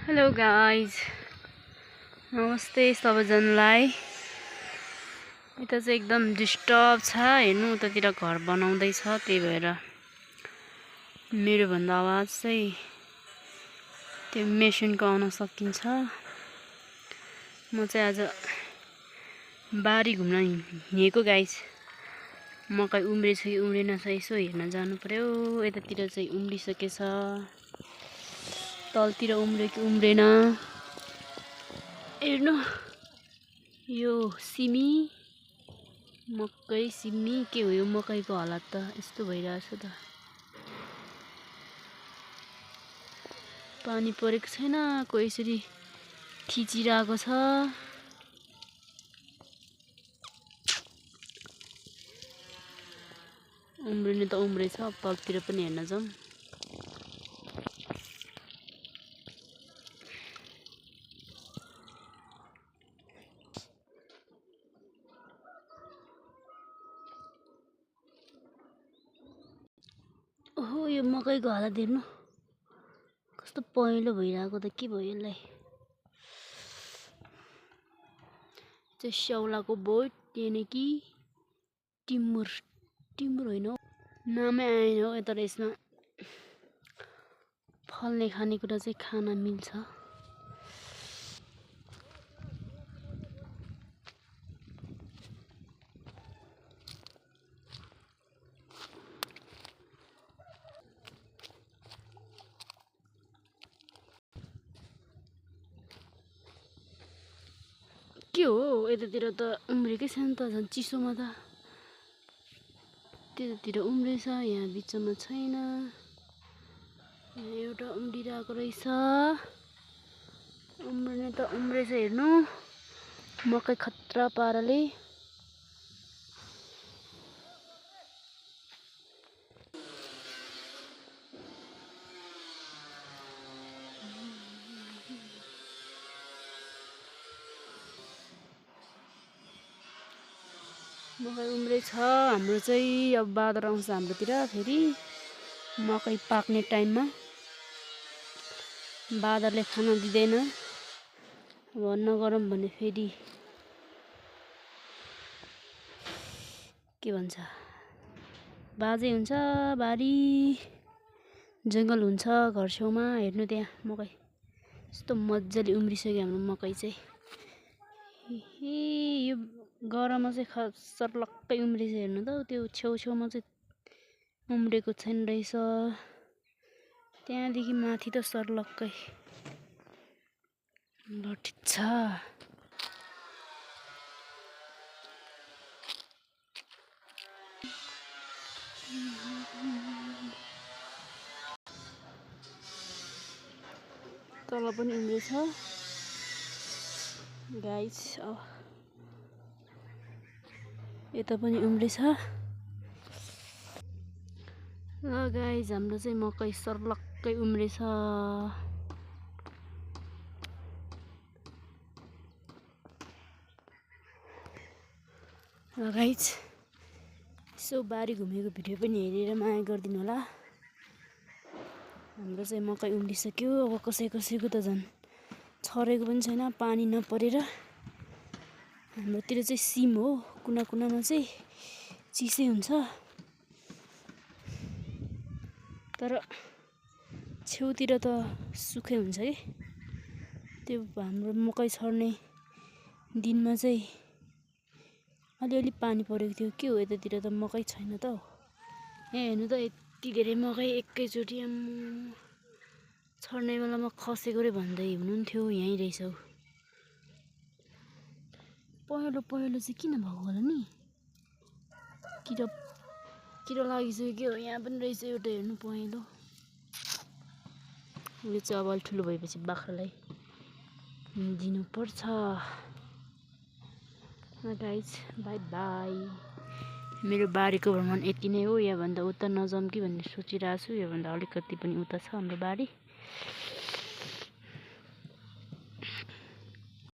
Hello guys, नमस्ते सबैजनालाई। यता चाहिँ एकदम डिस्टर्ब छ, हेर्नु उतातिर घर बनाउँदैछ, त्यही भएर मेरो भन्दा आवाज चाहिँ त्यो मेसिनको आउन सकिन्छ। म चाहिँ आज बारी घुम्न हिँडेको गाइज। मकै उम्रेछ कि उम्रेन छ यसो हेर्न जानु पर्यो। यतातिर चाहिँ उम्रिसकेछ, तलतिर उम्रे कि उम्रेन हेर्नु। यो सिमी मकै सिमी के हो यो मकैको हालत त यस्तो भइरहेछ त। पानी परेको छैन, कोही यसरी थिचिरहेको छ। उम्रिने त उम्रेछ, तलतिर पनि हेर्न जाउँ। ओहो, यो मकैको हालत हेर्नु कस्तो पहेँलो भइरहेको त। के भयो यसलाई? चाहिँ स्याउलाको बोट यानि कि टिमुर होइन हौ, नामै आएन हौ। तर यसमा फल्ने खानेकुरा चाहिँ खान मिल्छ। के हो यतातिर त उम्रेकै छैन त, झन् चिसोमा त। त्यतातिर उम्रेछ, यहाँ बिचमा छैन। यहाँ एउटा उम्रिरहेको रहेछ। उम्रिने त उम्रेछ, हेर्नु मकै खतरा पाराले। मकै उम्रेछ हाम्रो चाहिँ। अब बादर आउँछ हाम्रोतिर फेरि मकै पाक्ने टाइममा। बादरले खान दिँदैन, अब नगरौँ भने फेरि के भन्छ बाजै हुन्छ। बारी जङ्गल हुन्छ घर छेउमा। हेर्नु त्यहाँ मकै यस्तो मजाले उम्रिसक्यो हाम्रो मकै चाहिँ। यो गरममा चाहिँ सर्लक्कै उम्रिन्छ, हेर्नु त। त्यो छेउछेउमा चाहिँ उम्रेको छैन रहेछ, त्यहाँदेखि माथि त सर्लक्कै ल ठिक छ। तल पनि उम्रेछ गाइस, यता पनि उम्रेछ। ल गाइस, हाम्रो चाहिँ मकै सर्लक्कै उम्रेछ। ल गाइस, यसो बारी घुमेको भिडियो पनि हेरेर माया गरिदिनु होला। हाम्रो चाहिँ मकै उम्रिसक्यो। अब कसैको त झन् छरेको पनि छैन, पानी नपरेर। हाम्रोतिर चाहिँ सिम हो, कुना कुनामा चाहिँ चिसै हुन्छ, तर छेउतिर त सुखै हुन्छ कि। त्यो हाम्रो मकै छर्ने दिनमा चाहिँ अलिअलि पानी परेको थियो। के हो यतातिर त मकै छैन त हौ। यहाँ हेर्नु त, यति धेरै मकै एकैचोटि छर्ने बेलामा खसेको रे भन्दै हुनुहुन्थ्यो। यहीँ रहेछ हौ। पहेँलो चाहिँ किन भएको होला नि? किरा लागिसक्यो के हो? यहाँ पनि रहेछ एउटा, हेर्नु पहेँलो। यो चाहिँ अब अलि ठुलो भएपछि बाख्रालाई दिनुपर्छ। Guys by by. मेरो बारीको भ्रमण यति नै हो। याभन्दा उता नजाउँ कि भन्ने सोचिरहेको छु। योभन्दा अलिकति पनि उता छ हाम्रो बारी।